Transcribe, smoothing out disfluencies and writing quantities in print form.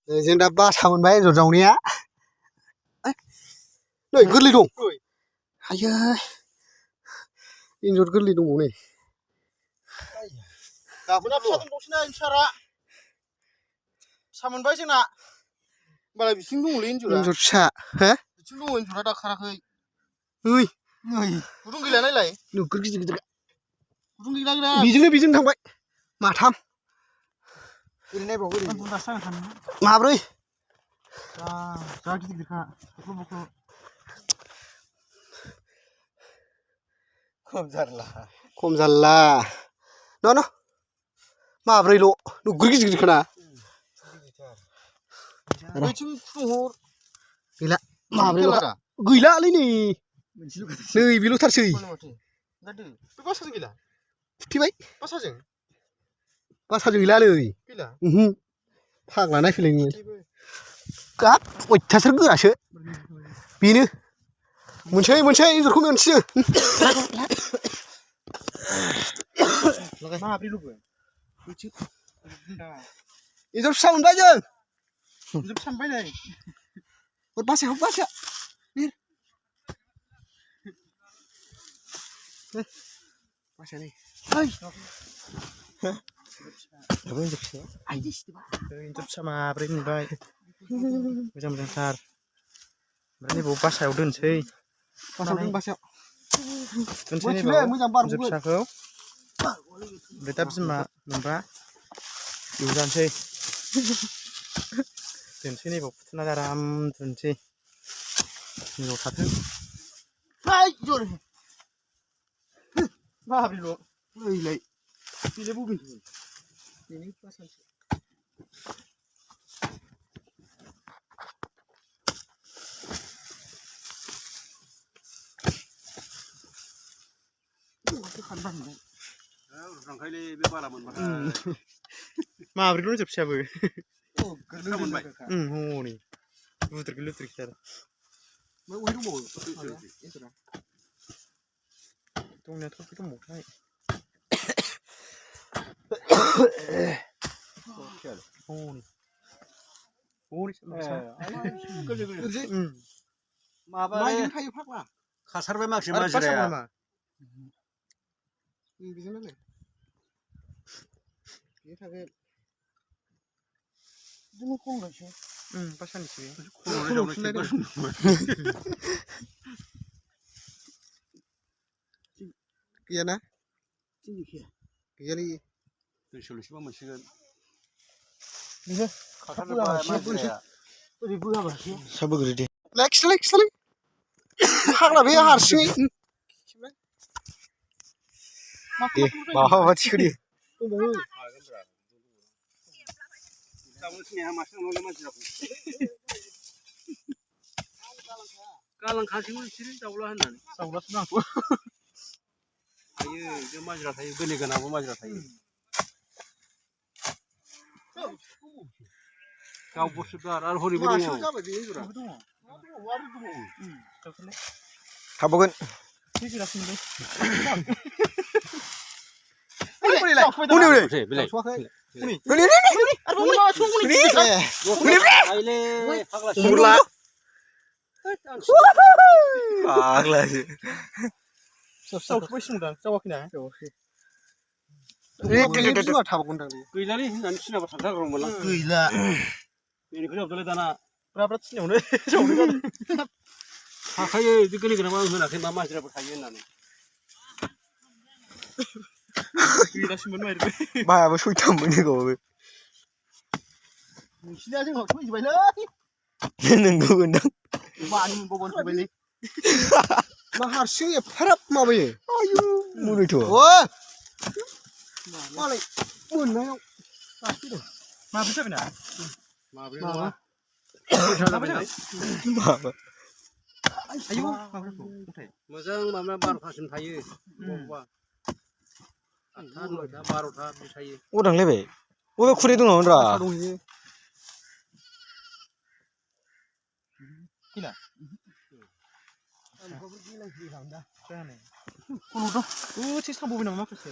जों दा बासा मोनबाय एन्जर जावनाया नै गोरलै दं आयै एन्जर गोरलै दङ नै दाबोना फिसा दंबावसैना सारा फिसा मोनबाय जोंना होमबालाय बिथिं दङलै एन्जरा एन्जर फिसा हो बिथिं दङ एन्जरा दा खाराखै ओइ नै गुदुं गैला नायलाय नोगोर गिदिर गिदिर गुदुं गैला गैला बेजोंनो थांबाय माथाम ओरै नायबाव ओरै बुन्दासो जागोन थानो माब्रै जा गिदिर गिदिरखा बुख्रु बुख्रु खम जारला न' माब्रैल' नोगोर गिदिर गिदिरखाना बैथिं फुदुंहर गैला माब्रैल' गैलालै नै बेल'थारसै बे बासाजों गैला फुथिबाय बासाजों गैलालै गैला फाग्ला नायफैलाय नोङो गाब अयथासार गोरासो बेनो मोनसै एन्जरखौ मोनसै माब्रैल'बो एन्जर फिसा मोनबाय जों एन्जर फिसा मोनबाय नै बासाया नै एन्जर फिसा माब्रै मोनबाय मोजांथार ओमफ्राय नैबाव बासायाव दोनसै एन्जर फिसाखौ ओमफ्राय दा बिमा मोनबा एवजानोसै दोनसै नैबाव फुथुना आराम दोनसै नैबाव थाथों माब्रैल' ओइलाय बेलाय बबेनिमोन बेनि बासासो माब्रैल' एन्जर फिसायाबो मोनबाय हनै लुद्रिखि दंनायाथ' बे दंबावथाय माबाजों थायो फाग्ला खासारबाय माखासे माजिराया बेजों नालाय बे थागोन बिदिनो खमलायसो बासानिसो गैयाना गैयालै दै सोल'सोबा मोनसिगोन ओरै बोआबासो साबोग्रो दे खिथालाय फाग्ला बे हारसिङै दे माबा थिखोदो गालांखासैमोन बिसोरो जावला होननानै जावलासो नांगौ थायो बे माजिरा थायो गोरलै गोनांबो माजिरा थायो गावबोसो आरो हरैबो दङ थाबावगोन गैलालै होननानै सिनाबा थांथारगौमोन गैला बेनिखौ जाबदोंलाय दाना ब्रा थिनायावनो जावनाय जादों थाखायो बे गोरलै गोनांबा आं होनाखै मा माजिराबो थायो होननानै बायाबो सयथाम मोनोगावबो नोंसिनिया जोंनाव फैजोबबायलै नोंगौ गोनदां मानि मोनबावगोन फैबायलै मा हारसिं एफाराब माबायो आयु मुलिथ' मालाय मोननायाव माब्रै जाबायना माब्रै मोजां माबा 12थासिम थायो बबावबा 8था 9था 12था बिदि थायो अदांलायबाय बबे खुरै दङमोनरा दसे थांबावबाय नामा माखासे